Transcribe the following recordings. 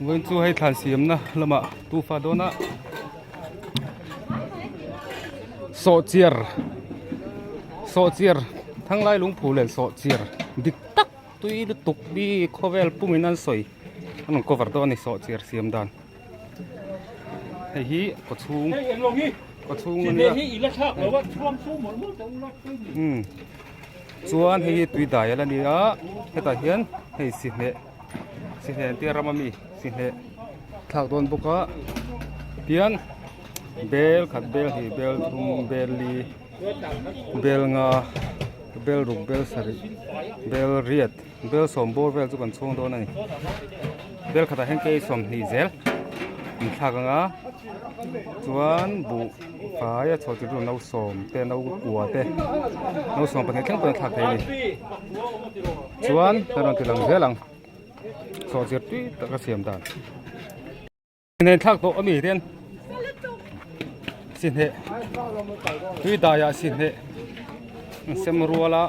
Vawiin chu hei thlan siamna lamah tufa dawn a sawhchiar sawhchiar thanglai lungphu leh sawhchiar dik tak tui lutuk mi khawvel pungin an sawi an rawn cover dawn a ni sawhchiar siam dan hei hi kaw chhung kaw chhung a nia umm chuan hei hi tui dai a la ni a hetah hian hei sihneh. Sihneh an tia ram ami sihneh thlak dawn bawk a tian bel khat bel hnih bel thum bel li bel nga bel ruk bel sarih bel riat bel sawm bawr vel chu kan chhung dawn a ni bel khatah hian kei 20 zel an thlak ang a chuan buh fai a chho chu no sawm te no kua te no sawm pahnih thleng pawh an thlak thei a ni. Chuan kan rawn ti lang zel ang sawh zir tui tak a siam dan nen thlak tawh ami hian sihneh tui daiah sihneh an sem rual a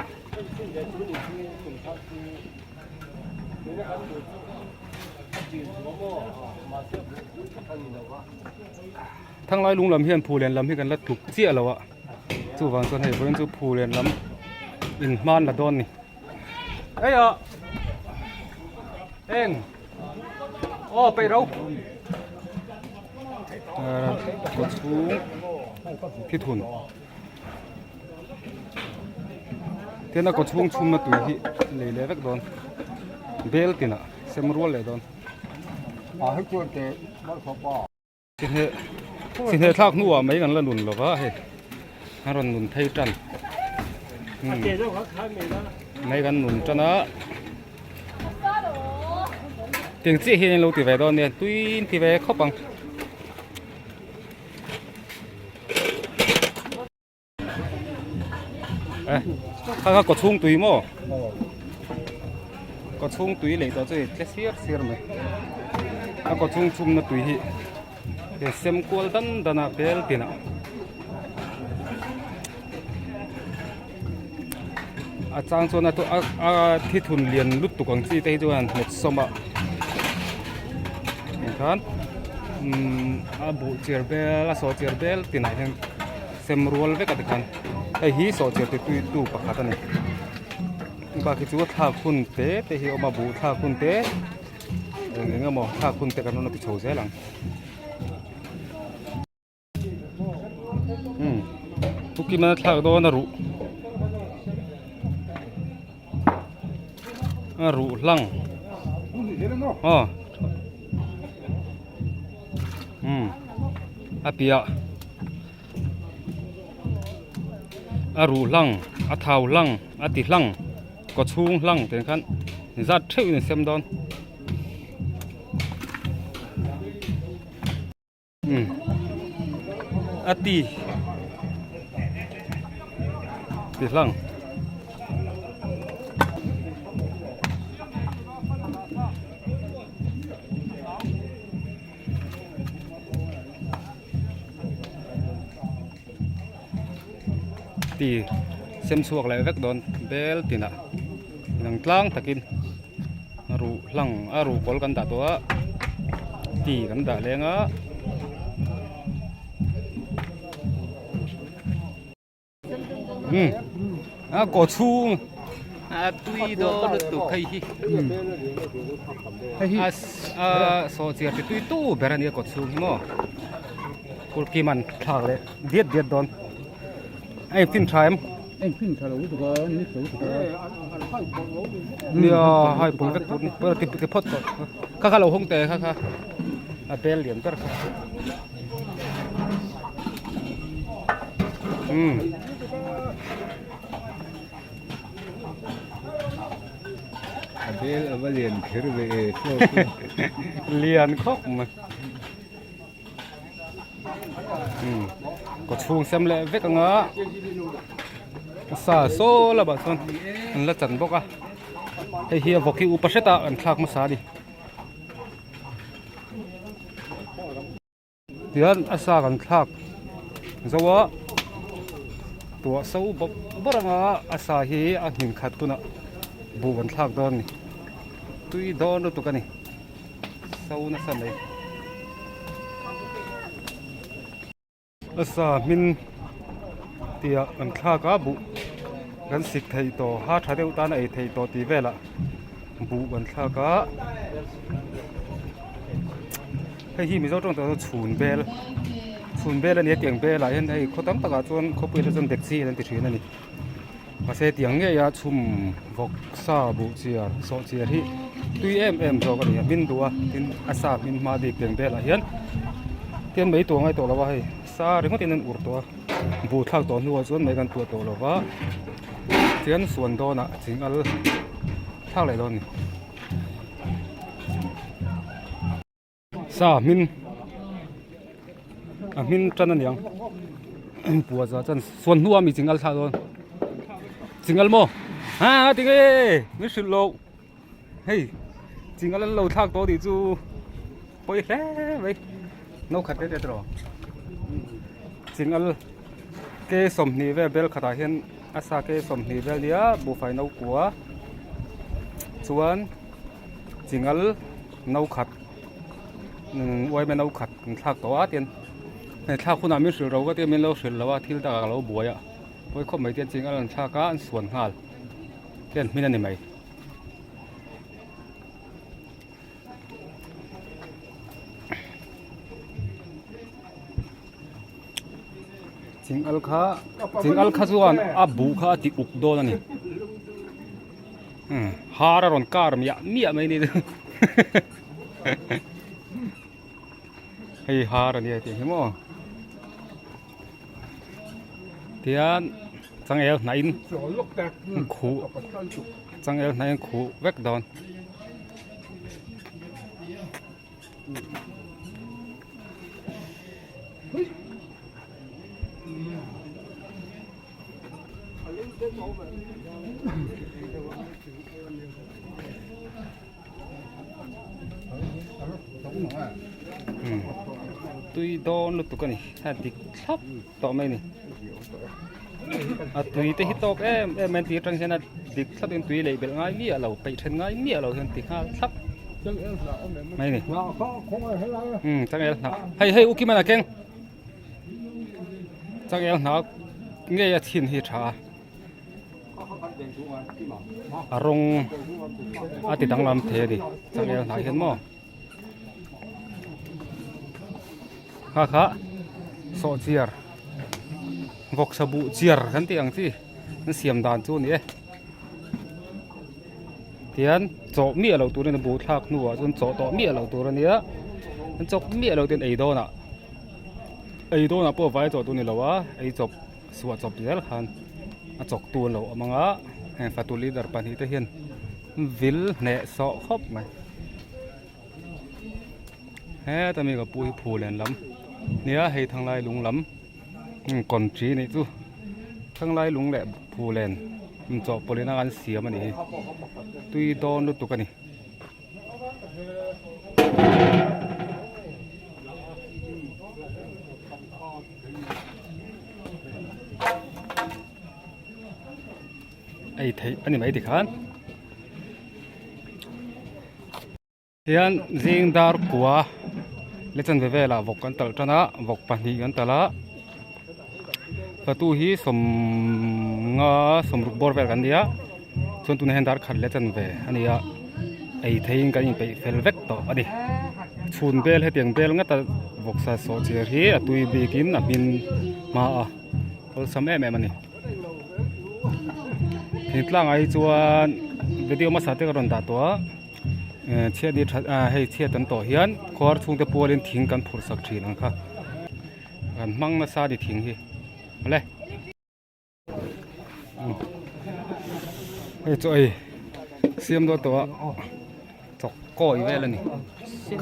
thanglai lung lam hian phulen lam hi kan la tluk chiah lo a. Chuvang chuan hei vawiin chu phu len lam inhman la dawn ni. Hei ah eng aw peih ro kaw chhung thi thun tin a kaw chhung chhumna tui hi lei leh vek dawn bel tinah sem rual leh dawn. Sihneh sihneh thlak hnuah mai kan la nun lo va hei a rawn nun phei tan mai kan nun tan a tiang chiah hian lo ti ve dawn nia tui in ti ve khawp ang. Eh, kha kha kaw chhung tui maw? Kaw chhung tui lei tawh chu hei tle siar siar mai. A kaw chhung chhumna tui hi he sem kual dan dan a bel tinah. A chang chuan a a thi thun lian lutuk ang chi te hi chuan hmet sawm a tikhan umm a buh chiar bel a sawh chiar bel tinah hian sem rual vek a tikhan hei hi sawh chiar ti tui tu pakhat a ni bak hi chu thlak hun te te hi a awm a buh thlak hun te eng eng emaw thlak hun te kan rawn ti chho zel ang. Pu Kima thlak dawn a ruh a ruh hlang aw um a piah a ruh hlang a thau hlang a ti hlang kaw chhung hlang tih khan zat theuh in a sem dawn. A ti ti hlang ti sem chhuak leh vek dawn bel tinah inang tlang takin. A ruh hlang a ruh kawl kan dah tawh a ti kan dah leng a umm a kaw chhung a tui dawn lutuk hei hi a a saw chiar ti tui tu ber a nia kaw chhung hi maw kulkiman thlak leh diat diat dawn a in fin tha em. Eng fin tha lo lutuk a, ni tha lutuk a. Nia hai pawh vek tur ni ti ti phawt tawh kha kha lo hawng teh kha kha a bel lian ber kha umm a bel a va lian kher ve e lian khawp mai. Umm kaw chhung sem leh vek anga sa saw lamah chuan an la chan bawk a hei hi a vawk hi upa hret a an thlak hmasa a ni tihian a sa kan thlak zo a tuah so bawk bawrh anga a sa hi a hmin khat hunah buh kan thlak dawn a ni tui dawn lutuk a ni. so nasa mai. A sa hmin tih ah kan thlak a buh kan sik thei tawh ha tha deuh tan a ei thei tawh tih velah buh kan thlak a hei hi mizo tawng chuan chhun bel chhun bel a nia tiang belah hian hei khaw tam takah chuan khawpui te chuan dekchi an ti thin a ni. Mahse tiang ngeia chhum vawk sa buh chiar sawh chiar hi tui em em zawk a ni a hmin duh a tin a sa hmin hma bik tiang velah hian tian mai tur a ngai tawh lo a hei sa ringawt in an ur tawh a buh thlak tawh hnuah chuan mai kan tuah tawh lo va tian suan dawnah ching al thlak leh dawn a ni. Sa hmin a hmin tan a niang pua za chuan suan hnuah mi chingal thlah dawn chingal maw ha tinge min hrilh loh hei chingal an lo thlak tawh tih chu pawi hle mai no khat te te tawh chingal ke 20 vel bel khatah hian a sa ke 20 vel nia buhfai no kua chuan chingal no khat uaime no khat kan thlak tawh a tian hei thlak hunah min hrilh ro ka tia min lo hrilh lo a thil takah ka lo buai a pawi khawp mai tian chingal an thlak a an suan nghal tian hmin a ni mai. Chingal kha chingal kha chuan a buh kha a ti uk dawn a ni. Har a rawn kar miah miah mai ni hei har a nia tih hi maw tian changel hnah in khuh changel hnah in khuh vek dawn. Tui dawn lutuk a ni a dik thlap tawh mai a ni a tui te hi tawk em em an tih atang hian a dik thlap in tui leh belh ngai miah lo peih then ngai miah lo hian ti nghal thlap mai a ni changel hnah hei hei u Kimana keng. Changel hna ngei a chhin hi tha a a rawng a ti danglam thei a ni changel hnah hian maw kha kha sawh chiar vawksa buh chiar kan tih ang chi an siam dan chu a ni e tihian chawh miah loh turin a buh thlak hnuah chuan chawh tawh miah loh tur a nia an chawk miah loh ten ei dawnah ei dawnah pawh vai chawh tur a ni lo a ei chawp suah chawp zel khan a chawk tu an lo awm ang a heng fatu leader pahnih te hian vil hneh sawh khawp mai heta mi ka pu hi phu len lam nia hei thanglai lung lam kawnṭi nih chu thanglai lung leh phu len inchawhpawlh in a an siam a ni hi tui dawn lutuk a ni. Ei theih a ni mai tikhan. Hian zing dar kua le chanve velah vawk kan talh tan a vawk pahnih kan talh a fatu hi sawmnga sawmruk bawr vel kan ni a chuan tunah hian dar khat leh chanve a ni a ei theiin kan inpeih fel vek tawh a ni chhun bel hetiang bel ngata vawksa sawh chiar hi a tui bikin a hmin hma a awlsam em em a ni. Thingtlangah hi chuan video hmasa te ka rawn dah tawh a. Chhiat ni that hei chhiat an tawh hian khuar chhungte pualin thing kan phurh sak thin ang kha kan hmang nasa a ni thing hi awle hei chu ei siam dawn tawh a chawk kawi vel a ni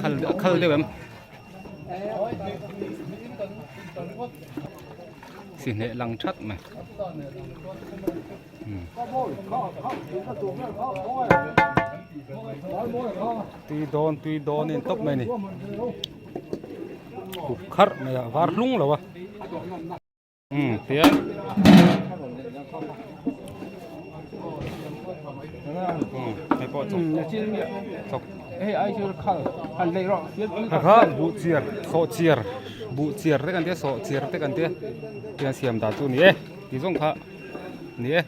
khal a khal deuh em sihneh lang that mai. Tui dawn tui dawn in tawp mai a ni khup kharh mai a var hlung lo a umm tian. Hei pawh chawk. Chawk. Hei ai chu khal han lei rawh. Kha kha buh chiar, sawh chiar, buh chiar te kan tia, sawh chiar te kan tia. Tiang siam dan chu a ni e. Tih zawng kha a ni e.